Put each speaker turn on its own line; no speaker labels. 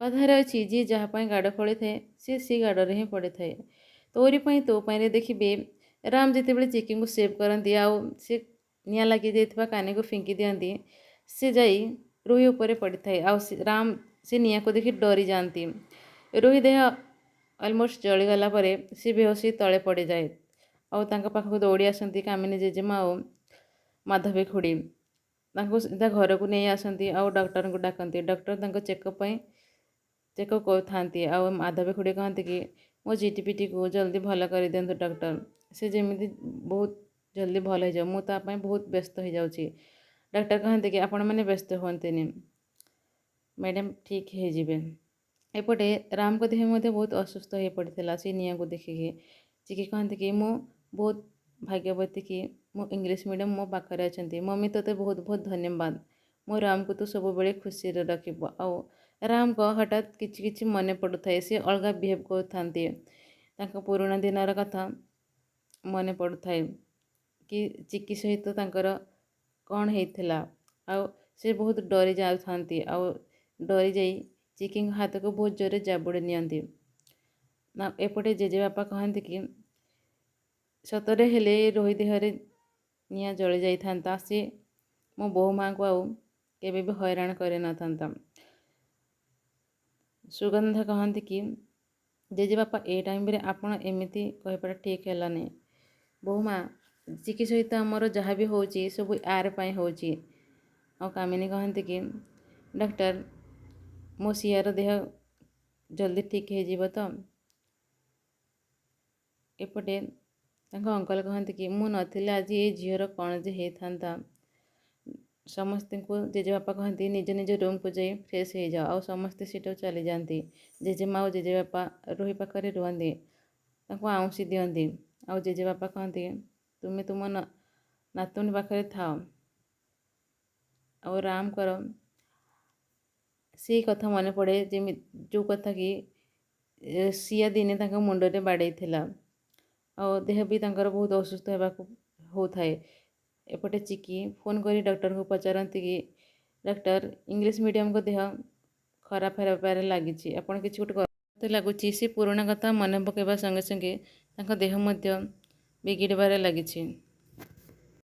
କଥାରେ ଅଛି, ଯିଏ ଯାହା ପାଇଁ ଗାଡ଼ ଖୋଳିଥାଏ, ସେ ସେଇ ଗାଡ଼ରେ ହିଁ ପଡ଼ିଥାଏ। ତୋରି ପାଇଁ ତୋ ପାଇଁରେ ଦେଖିବେ, ରାମ ଯେତେବେଳେ ଚିକିଙ୍କୁ ସେଭ୍ କରନ୍ତି ଆଉ ସେ ନିଆଁ ଲାଗି ଯାଇଥିବା କାନିକୁ ଫିଙ୍କି ଦିଅନ୍ତି, ସେ ଯାଇ ରୋହି ଉପରେ ପଡ଼ିଥାଏ ଆଉ ରାମ ସେ ନିଆଁକୁ ଦେଖି ଡରିଯାଆନ୍ତି। ରୋହି ଦେହ ଅଲମୋଷ୍ଟ ଜଳିଗଲା ପରେ ସେ ବେହୋସ ହୋଇ ତଳେ ପଡ଼ିଯାଏ ଆଉ ତାଙ୍କ ପାଖକୁ ଦୌଡ଼ି ଆସନ୍ତି କାମିନୀ ଜେଜେମା ଆଉ ମାଧବୀ ଖୁଡ଼ି। ତାଙ୍କୁ ସିଧା ଘରକୁ ନେଇ ଆସନ୍ତି ଆଉ ଡକ୍ଟରଙ୍କୁ ଡାକନ୍ତି। ଡକ୍ଟର ତାଙ୍କ ଚେକଅପ୍ ପାଇଁ ଚେକଅପ୍ କରୁଥାନ୍ତି ଆଉ ମାଧବୀ ଖୁଡ଼ି କହନ୍ତି କି ମୋ ଜିଟିପିଟିକୁ ଜଲ୍ଦି ଭଲ କରିଦିଅନ୍ତୁ ଡକ୍ଟର, ସେ ଯେମିତି ବହୁତ ଜଲ୍ଦି ଭଲ ହେଇଯାଉ, ମୁଁ ତା ପାଇଁ ବହୁତ ବ୍ୟସ୍ତ ହେଇଯାଉଛି। ଡକ୍ଟର କହନ୍ତି କି ଆପଣମାନେ ବ୍ୟସ୍ତ ହୁଅନ୍ତୁନି ମ୍ୟାଡ଼ାମ୍, ଠିକ୍ ହେଇଯିବେ। ଏପଟେ ରାମଙ୍କ ଦେହ ମଧ୍ୟ ବହୁତ ଅସୁସ୍ଥ ହୋଇପଡ଼ିଥିଲା ସେ ନିଆଁକୁ ଦେଖିକି। ଚିକି କହନ୍ତି କି ମୁଁ ବହୁତ ଭାଗ୍ୟବତୀ କି ମୁଁ ଇଂଲିଶ ମିଡ଼ିୟମ୍ ମୋ ପାଖରେ ଅଛନ୍ତି। ମମି, ତୋତେ ବହୁତ ବହୁତ ଧନ୍ୟବାଦ। ମୋ ରାମକୁ ତୁ ସବୁବେଳେ ଖୁସିରେ ରଖିବୁ। ଆଉ ରାମଙ୍କ ହଠାତ୍ କିଛି କିଛି ମନେ ପଡ଼ୁଥାଏ, ସେ ଅଲଗା ବିହେଭ୍ କରୁଥାନ୍ତି। ତାଙ୍କ ପୁରୁଣା ଦିନର କଥା ମନେ ପଡ଼ୁଥାଏ କି ଚିକି ସହିତ ତାଙ୍କର କ'ଣ ହେଇଥିଲା ଆଉ ସେ ବହୁତ ଡରି ଯାଉଥାନ୍ତି ଆଉ ଡରିଯାଇ ଚିକିଙ୍କ ହାତକୁ ବହୁତ ଜୋରରେ ଜାବୁଡ଼ି ନିଅନ୍ତି ନା। ଏପଟେ ଜେଜେବାପା କହନ୍ତି କି ସତରେ ହେଲେ ରୋହି ଦେହରେ ନିଆଁ ଜଳି ଯାଇଥାନ୍ତା, ସେ ମୋ ବୋହୂ ମାଆଙ୍କୁ ଆଉ କେବେ ବି ହଇରାଣ କରିନଥାନ୍ତା। ସୁଗନ୍ଧା କହନ୍ତି କି ଜେଜେବାପା, ଏ ଟାଇମ୍ରେ ଆପଣ ଏମିତି କହିବାଟା ଠିକ୍ ହେଲାନି। ବୋହୂମା, ଚିକି ସହିତ ଆମର ଯାହା ବି ହେଉଛି, ସବୁ ୟାର ପାଇଁ ହେଉଛି। ଆଉ କାମିନୀ କହନ୍ତି କି ଡକ୍ଟର, ମୋ ସିଆର ଦେହ ଜଲ୍ଦି ଠିକ୍ ହେଇଯିବ ତ? ଏପଟେ ତାଙ୍କ ଅଙ୍କଲ କହନ୍ତି କି ମୁଁ ନଥିଲେ ଆଜି ଏ ଝିଅର କ'ଣ ଯେ ହେଇଥାନ୍ତା। ସମସ୍ତଙ୍କୁ ଜେଜେବାପା କହନ୍ତି, ନିଜ ନିଜ ରୁମ୍କୁ ଯାଇ ଫ୍ରେଶ୍ ହେଇଯାଅ। ଆଉ ସମସ୍ତେ ସେଠାକୁ ଚାଲିଯାଆନ୍ତି। ଜେଜେମା ଆଉ ଜେଜେବାପା ରୋହି ପାଖରେ ରୁହନ୍ତି, ତାଙ୍କୁ ଆଉଁସି ଦିଅନ୍ତି ଆଉ ଜେଜେବାପା କହନ୍ତି, ତୁମେ ତୁମ ନାତୁଣୀ ପାଖରେ ଥାଅ। ଆଉ ରାମଙ୍କର ସେଇ କଥା ମନେ ପଡ଼େ, ଯେମିତି ଯେଉଁ କଥା କି ସିଆ ଦିନେ ତାଙ୍କ ମୁଣ୍ଡରେ ବାଡ଼େଇଥିଲା ଆଉ ଦେହ ବି ତାଙ୍କର ବହୁତ ଅସୁସ୍ଥ ହେବାକୁ ହେଉଥାଏ। ଏପଟେ ଚିକି ଫୋନ୍ କରି ଡକ୍ଟରଙ୍କୁ ପଚାରନ୍ତି କି ଡକ୍ଟର, ଇଂଲିଶ ମିଡ଼ିୟମଙ୍କ ଦେହ ଖରାପ ହେବାରେ ଲାଗିଛି, ଆପଣ କିଛି ଗୋଟେ ମତେ ଲାଗୁଛି ସେ ପୁରୁଣା କଥା ମନେ ପକାଇବା ସଙ୍ଗେ ସଙ୍ଗେ ତାଙ୍କ ଦେହ ମଧ୍ୟ ବିଗିଡ଼ିବାରେ ଲାଗିଛି।